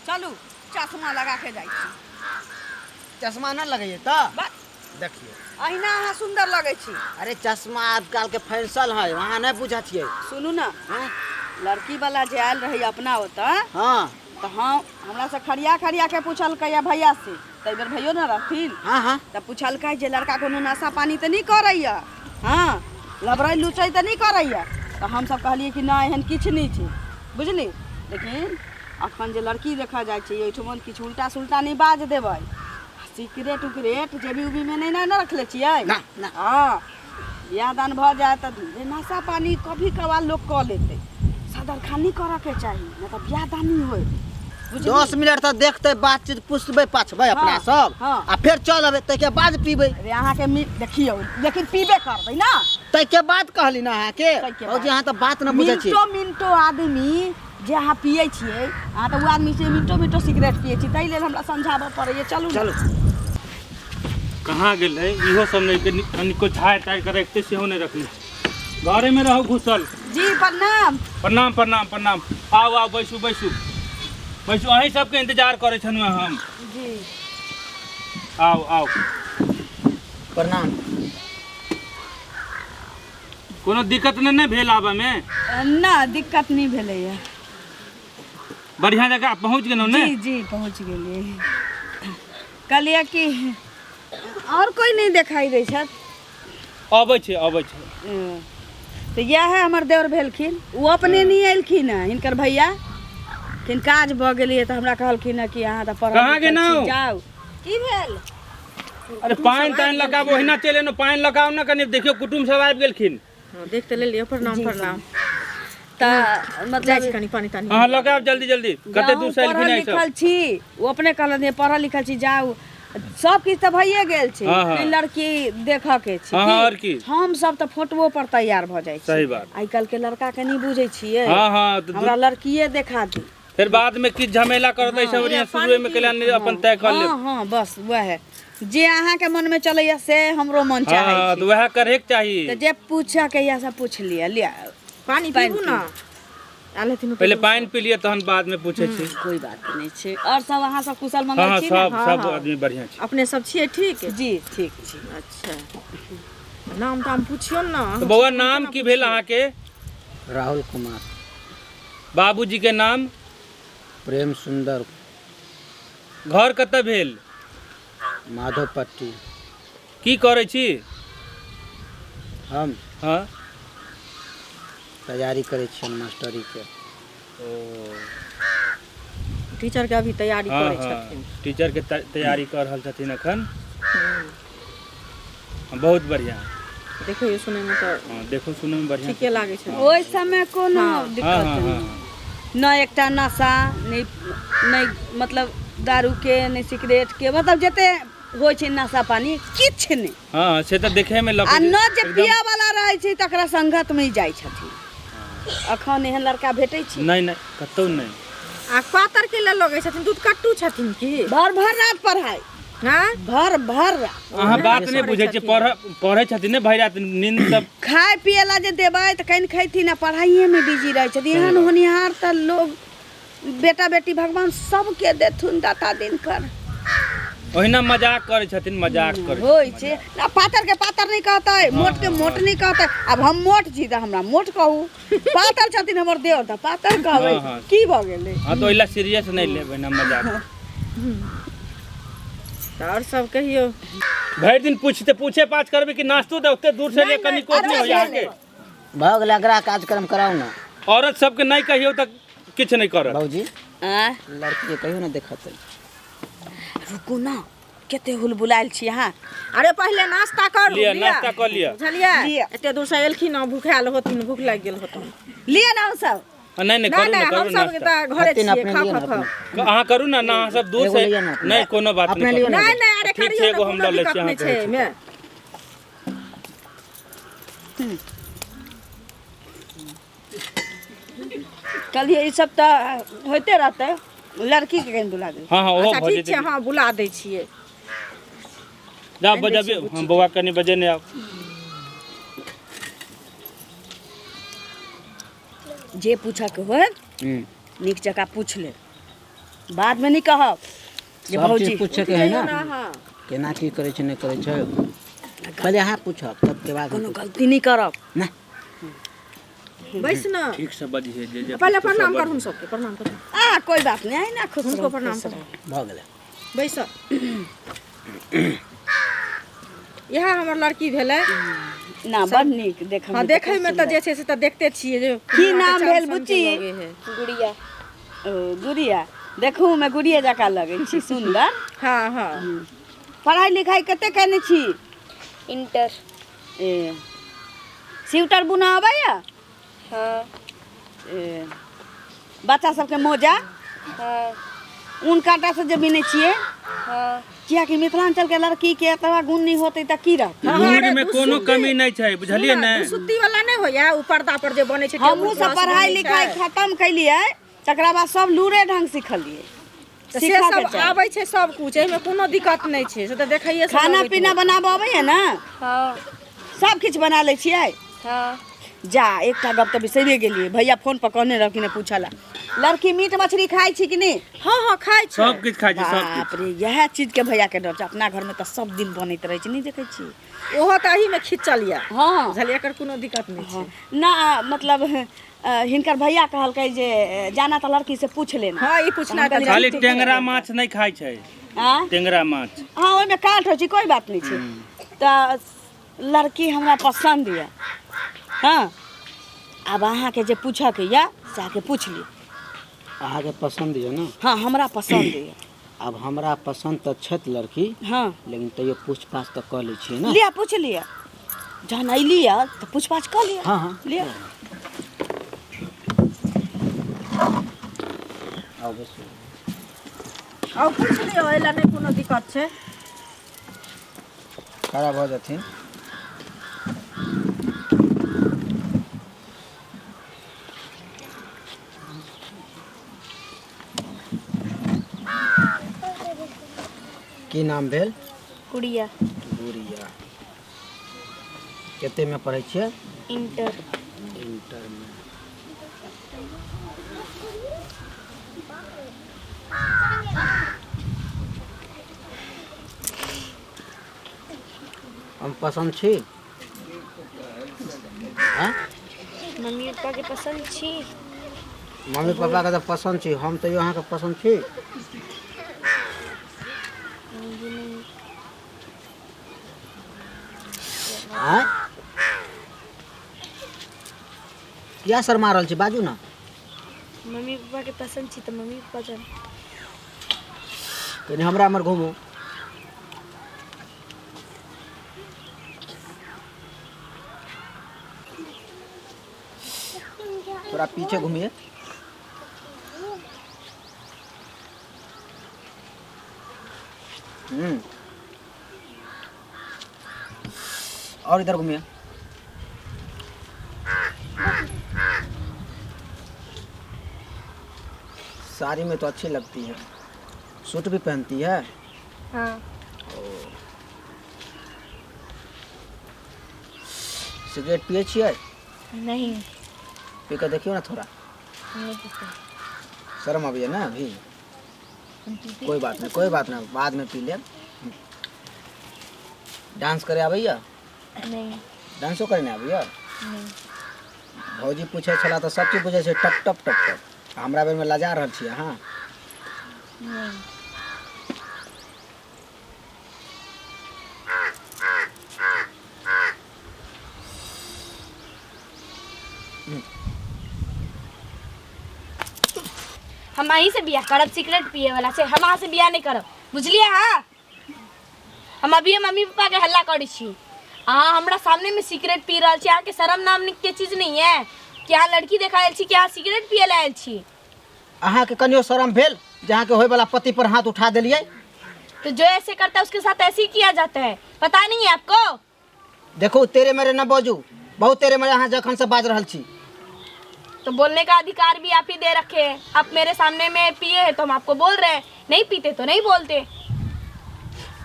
चलू चश्मा लगा के जाइ छी। चश्मा न लगैए तऽ बस। देखियौ। अहिना अहाँ सुन्दर लगै छी। अरे चश्मा आजकल के फैशन है, अहाँ नहि बुझै छियै। सुनू ने, हँ? लड़की वाला जे आयल रहै अपना ओतऽ, हँ, तऽ हम हमरा से खरिया खरिया के पूछलकै या भैया से, ताहि बेर भैयो ने रहथिन। हँ हँ। तऽ पूछलकै जे लड़का कोनो नशा पानी तऽ नहि करैया, हँ, लबरै लुचै तऽ नहि करैया? तऽ हमसब कहलियै कि नहि, एहन किछु नहि छै, बुझली? लेकिन अखन जे लड़की देखऽ जाइ छै ओहिठमन किछु उल्टा सुल्टा नहि बाज देबै। सिगरेट उगरेट जेबी उबीमे नहि ने रखले छियै? ना, ना। हँ, बियाह दान भऽ जायत तऽ धीरे नशा पानी कभी कभार लोक कऽ लेतै, सदरखानी करऽके चाही, नहि तऽ बियाह दान नहि होय, बुझली? 10 मिनट तऽ देखतै, बातचीत पुछबै पाछबै अपना हँ, सब, हँ। आ फेर चल अबै, ताहिके बाद पीबै। अरे अहाँके देखियौ, लेकिन पीबे करबै ना। ताहिके बाद कहली ना अहाँके। ताहिके बाद। भौजी, अहाँ तऽ बात न बुझै छी। मिनटो मिनटो आदमी जे अहाँ पियै छियै, अहाँ तऽ ओ आदमी छियै, मिनटो मिनटो सिगरेट पियै छी, ताहि लेल हमरा समझाबऽ पड़ैए। चलू ने। चलू। कहाँ गेलै इहो सब? नहि कनिको झाड़ि ताड़ि कऽ रखते सेहो नहि रखने छै। घरेमे रहू घुसल। जी प्रणाम। प्रणाम प्रणाम प्रणाम। आउ आउ, बैसू बैसू बैसू। अहीं सबके इंतजार करै छलहुँ हम। जी। आउ आउ। प्रणाम। कोनो दिक्कत नहि ने भेल आबऽमे? ना, दिक्कत नहि भेलैए। बढ़िआँ जगह पहुँच गेलहुँ ने? जी जी, पहुँच गेलियै। कहलियै कि आओर कोइ नहि देखाइ दै छथि। अबै छै, अबै छै। तऽ इएह हमर देवर भेलखिन। ओ अपने नहि एलखिन हँ, हिनकर भैया किन काज भऽ गेलियै तऽ हमरा कहलखिन हँ कि अहाँ तऽ पढ़ल कहाँ लिखल छी, गेलहुँ? जाउ। की भेल? अरे पानि तानि लगाबो, ओहिना चलि एलहुँ। पानि लगाउ ने कनि, देखियौ कुटुम्ब सब आबि गेलखिन। हँ, देख तऽ लेलियै। प्रणाम प्रणाम। तऽ मतलब जाइ छी कनि पानि तानि। अहाँ लगाउ जल्दी जल्दी। कते दूर से पढ़ल एलखिन एहि सब। लिखल छी, ओ अपने कहलन जे पढ़ल लिखल छी, जाउ। सब किछु तऽ भइए गेल छै। हँ, हँ। लेकिन लड़की देखऽ के छै। हँ, हँ, आओर की? हम सब तऽ फोटोओ पर तैयार भऽ जाइ छी। सही बात। आइ काल्हि के लड़का के नहि बुझै छियै। हँ हँ, तऽ हमरा लड़किए देखा दी। फेर बाद में किछु झमेला करत, एहिसँ बढ़िआँ शुरुए में केला नहि अपन तय कऽ लेब। हँ हँ, बस वएह जे अहाँके मनमे चलैया से हमरो मन चाहै हँ, छै। तऽ वएह करैके चाही। तऽ जे पूछऽ के यऽ से पूछ लिअ, लिअ। पानि पानि पीबू ने, आयल हेथिन। पहिले पानि पी लिअ, तहन बाद में पूछै छी। कोइ बात नहि छै। आओर सब अहाँ सब कुशल हँ मंगल हँ छी ने? सब सब आदमी बढ़िआँ छै। अपने सब छियै ठीक? जी, ठीक छी। अच्छा, नाम ताम पुछियौ ने। तऽ बौआ, नाम की भेल अहाँके? राहुल कुमार। बाबूजी के नाम? प्रेम सुंदर। घर कतऽ भेल? माधवपट्टी। की करै छी? हम? हँ। तैयारी करै छियै मास्टरीके। टीचर के अभी तैयारी हँ करै हँ छथिन। टीचर के तैयारी कऽ रहल छथिन एखन। बहुत बढ़िआँ। देखियौ, सुनैमे तऽ हँ, देखो, सुनैमे बढ़िआँ। ठीके लागै छै। ओहि समय कोनो हँ दिक्कत हँ नहि। हँ। नहि एकटा नशा नहि, नहि मतलब दारूके नहि, सिगरेटके, मतलब जते होइ छै नशा पानी, किछु नहि। हँ, से तऽ देखैमे आ लगै न जे एकदम। पियऽ वाला रहै छै तकरा संगतमे ही जाइ छथिन। अखन एहन लड़का भेटै छै? नहि नहि, कतहु नहि। आ पातर के लेल लगै छथिन? दूध कट्टू छथिन की? भर भर रात पढ़ाइ। हँ। भर भर रात। अहाँ बात नहि बुझै छियै। पढ़ पढ़ै छथिन ने भरि राति, नींद सब। खाय पिए ला जे देबै तऽ कनि खैथिन आ पढ़ाइएमे बिजी रहै छथिन। एहन होनिहार तऽ लोग बेटा बेटी भगवान सबके देथुन दाता दिनकर। ओहिना मजाक करै छथिन, मजाक करै। होइ छै ना, पातर के पातर नहि कहतै, मोट के मोट नहि कहतै। आब हम मोट छी तऽ हमरा मोट कहू, पातर छथिन हमर देवर तऽ पातर कहबै। हँ, हँ। की भऽ गेलै? हँ, तऽ ओहि लए सीरियस नहि लेबै ना, मजाक। तऽ आओर सब कहियौ। भरि दिन पूछते पूछे पाछ करबै कि नाश्तो दे? ओते दूर से ले कनिको नहि होइया अहाँके? भऽ गेलै, अगला कार्यक्रम कराउ ने। औरत सबके नहि कहियौ तऽ किछु नहि करत। भौजी। आँय? लड़कीके कहियौ ने देखतै। रुकू ने, कते हुलबुलायल छी अहाँ। अरे पहिले नाश्ता करू। लिअ, नाश्ता कऽ लिअ। बुझलियै? लिअ। एते दूर से एलखिन हँ, भूखायल होथिन, भूख लागि गेल होतन। लिअ ने अहूँ सब। नहि नहि, नहि करू ने। नहि, करू हम सब नाश्ता। तऽ घरे हथिन, छियै। अपने खाउ लिअ ने। खाउ खाउ। अपने। अहाँ करू ने। ना, अहाँ सब दूर एगो से लिअ ने अपने। नहि, कोनो बात अपने नहि। लिअ करू। ने। नहि नहि, अरे ठीक छै, करियौ ने, एगो हम कोनो लऽ लै दिक्कत छी, अहाँ नहि छै कहै छी। एहिमे। कहलियै ई सब तऽ होइते रहतै, लड़कीके कनि बुला दे। हँ हँ, ओहो अच्छा भऽ ठीक जेतै। छै, हँ, बुला दै छियै। जा बजाबियौ। हँ बौआ, कनि बजेने आउ। जे पूछऽके होय हूँ नीक जकाँ पूछि लेब। बादमे नहि कहब जे सब भौजी चीज पूछैके है ना हँ केना की करै छै नहि करै छै पहिले अहाँ पूछब तबके बाद हम कोनो पूछब। गलती नहि करब नहि बैस ना ठीक से बजिहे जे जे पहिले प्रणाम करहुन सबके प्रणाम करहुन आ कोई बात नहीं है ना खुश हुनको रहू, प्रणाम खुश करहुन रहू। भऽ गेलै बैस इएह हमर लड़की भेलै ना बड़ नीक देखऽ हँ देखैमे तऽ जे छै से तऽ देखते छियै जे की नाम भेल बुच्ची? लगे है। गुड़िया ओ गुड़िया देखू मे गुड़िया जकाँ लगै छी सुन्दर हँ हँ पढ़ाई लिखाई कते केने छी इंटर ए स्वेटर बुना अबैया हाँ ए बच्चा सबके मोजा हाँ ऊन काँटा से जे बिनै छियै हाँ कियाकि मिथिलांचल के लड़की के एतबा गुण नहि होतै तऽ की रहतै हँ, लूरि अरे में कोनो दुसुत्ती- कमी नहि छै बुझलियै ने सुत्ती वाला नहि होइया ओ पर्दा पर जे बनै छै हमहूँ टेबुल सब क्लॉथ पढ़ाई बनै लिखाई छै। खत्म केलियै तकरा बाद सब लूरे ढंग सिखलियै तऽ से सीखऽके सब चाही। आबै छै सब कुछ एहिमे कोनो दिक्कत नहि छै से तऽ देखैये से खाना लगैत पीना होत। बनाबऽ अबैया ने हाँ सब किछु बना लै छियै हाँ जा एकटा गप तऽ बिसरिए गेलियै भैया फोन पर कहने रहखिन हँ पूछऽ लए लड़की मीट मछली खाइ छी कि नहि हँ हँ खाइ छै सब किछु खाइ छै सब बाप रे इएह चीजके भैयाके डर छै अपना घरमे तऽ सब दिन बनैत रहै छै नहि देखै छी ओहो तऽ एहिमे खिचल यऽ हँ बुझलियै एकर कोनो दिक्कत नहि छै ना मतलब हिनकर भैया कहलकै जे जाना तऽ लड़की से पूछ लेना हँ ई पूछना तऽ खाली टेंगरा माछ नहि खाइ छै आँय? टेंगरा माछ हँ ओहिमे काँट होइ छै कोइ बात नहि छै तऽ लड़की हमरा पसन्द यऽ हँ आब अहाँके जे पूछऽके यऽ से आके पूछि लिअ अहाँके पसन्द यऽ ने हँ हमरा पसन्द यऽ आब हमरा पसन्द तऽ छथि लड़की हँ लेकिन तैयो पूछपाछ तऽ कऽ लै छियै ने लिअ पूछि लिअ जहन अयली यऽ तऽ पूछपाछ कऽ लिअ हँ हँ लिअ आउ बैसू आउ पूछि लियौ एहि लए नहि कोनो दिक्कत छै खड़ा भऽ जेथिन की नाम भेल गुड़िया गुड़िया कतेमे पढ़ै छियै इंटर इंटरमे हम पसन्द छी आँय? मम्मी पापा के पसंद छी मम्मी पापाके तऽ पसन्द छी हम तैयो अहाँके पसन्द छी आँय किया शर्मा रहल छी बाजू ने मम्मी पापा के पसंद छी तऽ मम्मी पापा जान कनि हमरा एम्हर घुमू थोड़ा पीछे घूमिए हम्म और इधर घूमिए साड़ी में तो अच्छी लगती है सूट भी पहनती है हाँ सिगरेट पिए छियै नहीं पी कऽ देखियौ ने थोड़ा नहीं पीते शर्म अबैया ना अभी कोई बात नहीं कोई बात नहीं बाद में पी लेब डांस करे आबैया नहीं डांसो करे नहि आबैया नहीं भौजी पूछै छला तऽ सब चीज बुझै छै टप टप टप टप हमरा बेरमे लजा रहल छी अहाँ नहीं हम अहीं से बियाह करब सिगरेट पिए वाला से हम अहाँ से बियाह नहीं करब बुझलिए हाँ हम अभी मम्मी पापा के हल्ला करै छी अहाँ हमरा सामने में सिगरेट पी रहल छी अहाँके शर्म नाम के चीज नहीं है कि अहाँ लड़की देखा आयल छी कि अहाँ सिगरेट पिए ला आयल छी अहाँके कनियो शरम भेल जे अहाँके होयवला पति पर हाथ उठा देलियै तो जो ऐसे करता है उसके साथ ऐसे ही किया जाता है पता नहीं है आपको देखू तेरे मेरे न बाजू बहुत तेरे मेरे अहाँ जखन से बाज रहल छी तो बोलने का अधिकार भी आप ही दे रखे हैं आप मेरे सामने में पिए हैं तो हम आपको बोल रहे हैं नहीं पीते तो नहीं बोलते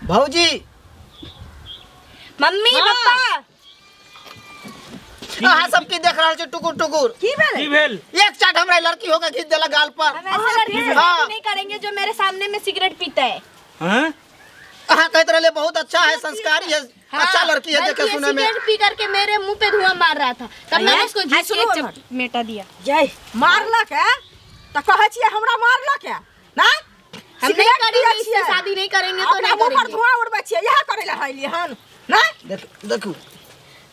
भौजी मम्मी पापा अहाँ सब की देख रहल छी टुकुर टुकुर? की भेलै? की भेल? एक चाट हमरा लड़की होके घीच देलक गाल पर। हम ऐसे लड़के से हाँ। शादी नहीं करेंगे जो मेरे सामने में सिगरेट पीता है। हैं? अहाँ कहते रहले बहुत अच्छा है, संस्कारी है, अच्छा लड़की है बल्कि देखे ये सुने में। सिगरेट पी करके मेरे मुंह पे धुआं मार रहा था, तब मैंने उसको घीच सुनू के हमर। मेटा दिया। जय मारलक है तऽ कहै छियै हमरा मारलक है ना? हम नहीं सिगरेट करेंगे, पियै इससे छियै। शादी नहीं करेंगे तो अपना नहीं मुंह पर करेंगे। धुआं उड़बै छियै, इएह करै लए हलियै हन ना? देखू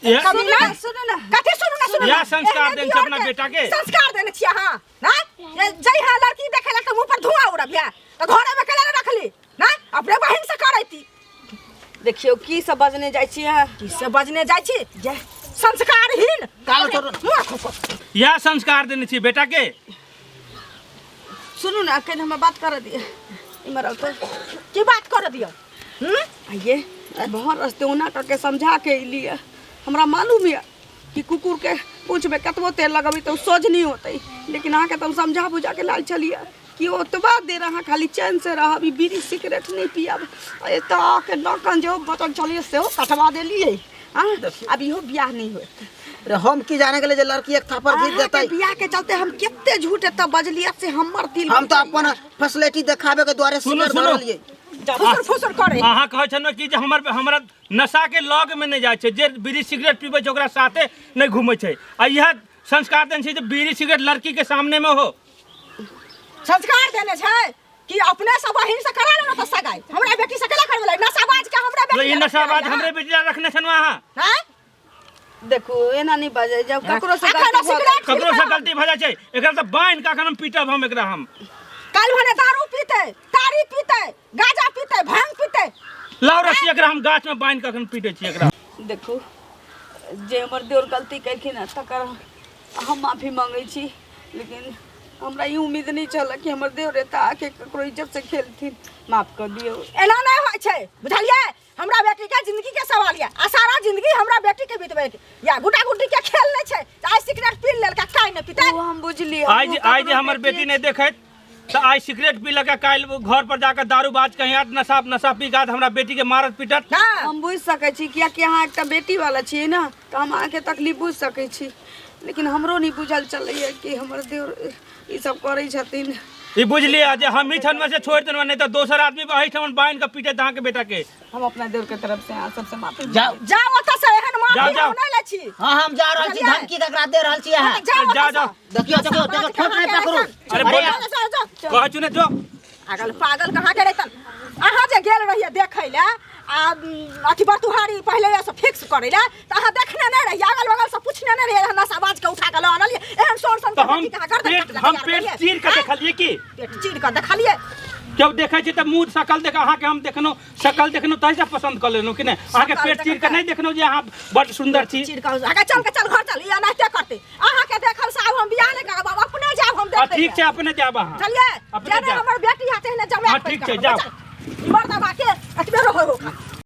इएह- कभी ना सुनू ना, कथी सुनू ना, सुनू इएह ना। संस्कार एहने देने छै अपना दियोर बेटा के। संस्कार देने छियै अहाँ ना? जै हाँ लड़की देखै लए तऽ मुंह पर धुआं उड़बियै तऽ घरे में केला रखली ना? अपने बहिन से करैती। देखियौ की सब बजने जाइ छी अहाँ। की सब बजने जाइ छी? जय संस्कारहीन कालो छोड़ू। मुँह खोको। इएह संस्कार देने छियै बेटा के। सुनू ना, अखन हमरा बात कर दिअ। इमहर आउ तऽ। की बात कर दिअ? आइये बहुत रस्ते ओना करके समझा के अयलियै। हमरा मालूम यऽ कि कुकुर के पूँछ में कतबो तेल लगबै तऽ ओ सोझ नहीं होतै, लेकिन अहाँके तऽ हम समझा बुझा के लायल छलियै कि ओतबा देर अहाँ खाली चैन से रहब, ई बीड़ी सिगरेट नहीं पियब। आ एतऽ आके नौकन जे बचल छलियै सेहो कटवा देलियै। हाँ, अब इहो बियाह नहीं होत। अरे हम की जाने गेलै जे लड़की एक थापड़ घीच अहाँके देतै। बियाह के चलते हम कते झूठ एतऽ बजलियै से हमर दिल हम तो अपन फैसिलिटी देखाबे के द्वारे सुनू, सिगरेट सुनू। भरलियै। फुसुर फुसुर करे। अहाँ कहै छलहुँ कि जे हमर हमरा नशा के लग में नहीं जाइ छै, जे बीड़ी सिगरेट पीबै छै ओकरा साथे नहीं घूमै छै, आ इएह संस्कार देने छै जे बीड़ी सिगरेट लड़की के सामने में हो। संस्कार देने छै कि अपने से बहिन से करा लेना तऽ सगाई, हमरा बेटी से केला करबै? नशाबाज के हमरा बेटी ई लए नशाबाज रखने हमरे बेटी ला रखने छलहुँ अहाँ। हैं? देखू एना नहीं बजै, जब ककरो से अखन गलती भऽ सिगरेट ककरो से गलती भऽ जाइ छै एकरा तऽ बान्हि कऽ अखन हम पीटब हम एकरा हम। काल्हि भने दारू पीते, तारी पीते, गांजा पीते, भांग पीते। लाउ रस्सी एकरा हम गाछ में बान्हि कऽ अखन पीटै छी एकरा। देखू जे हमर देवर गलती केलखिन हँ तकर हम माफी मांगै छी, लेकिन हमरा ई उम्मीद नहीं छल कि हमर देवर एतऽ आके ककरो इज्जत से खेलथिन। माफ कर दियौ। एना नहीं होइ छै, बुझलियै? हमरा बेटी के जिंदगी के सवाल ये, आ सारा जिंदगी हमरा बेटी के बितबै के या गुड्डा गुड्डी के खेल नहीं छै। आइ सिगरेट पी लेलका काहे नहीं पीतै? ओ हम बुझलियै। आइ जे हमर बेटी नहीं देखैत तऽ आइ सिगरेट पी लके काल्हि घर पर जाकर दारू बाज कहीं आत नशा नशा पी के हमरा बेटी के मारत पीटत। हम बुझि सकै छी कियाकि अहाँ एकटा बेटी वाला छियै ने, तऽ हम अहाँके तकलीफ बुझि सकै छी, लेकिन हमरो नहीं बुझल चलैया कि हमर देवर ई सब करै छथिन। ई बुझलियै जे हम ही छनमे से छोड़ि देलहुँ, नहीं तऽ दोसर आदमी एहिठाम बान्हि कऽ पीटत अहाँके बेटा के। हम अपना देवर के तरफ से अहाँ सबसे माफी जाओ जाओ ओतऽ से, एहन माफी जाओ, जाओ। हम नहीं लै छी। हाँ हम जा रहल छी, धमकी ककरा दे रहल छी अहाँ? जाओ ओतऽ जाओ, से। जाओ। देखियौ देखियौ देखियौ ठोक नहीं पकड़ू। अरे बोल। जाओ, जाओ, जाओ। कहै छु ने जो। पागल पागल कहाँ के रहितन? अहाँ जे गेल रहियै देखै लए आ अथी बरतुहारी पहिले से फिक्स करै लए, तऽ अहाँ देखने नहि रहियै, अगल बगल से पूछने नहि रहियै, नशाबाज के उठा के लऽ आनलियै। एहन सोन सन तऽ हम के अहाँ गर्दन पेट काटि हम कऽ पेट तैयार चीर के करियै। देखलियै की? पेट चीर कऽ देखलियै। जब देखै छी तऽ मुँह शकल देख अहाँके हम देखलहुँ, शकल देखलहुँ ताहि से पसंद कऽ लेलहुँ कि नहि? अहाँके शकल पेट चीर के देखऽ। नहीं देखलहुँ जे अहाँ बड सुंदर छी। चीर कऽ अहाँके चल के चल घर चल, ई एनाहिते करतै। अहाँके देखल से आब हम बियाह नहि करब, आब अपने जायब हम हाँ, देखै ठीक छै, अपने जायब अहाँ। चलिए, अपने जेने जायब। हमर बेटी हाथे ने जमा हाँ, ठीक छै, जाउ। मर्दबा के एतबे रहो हो।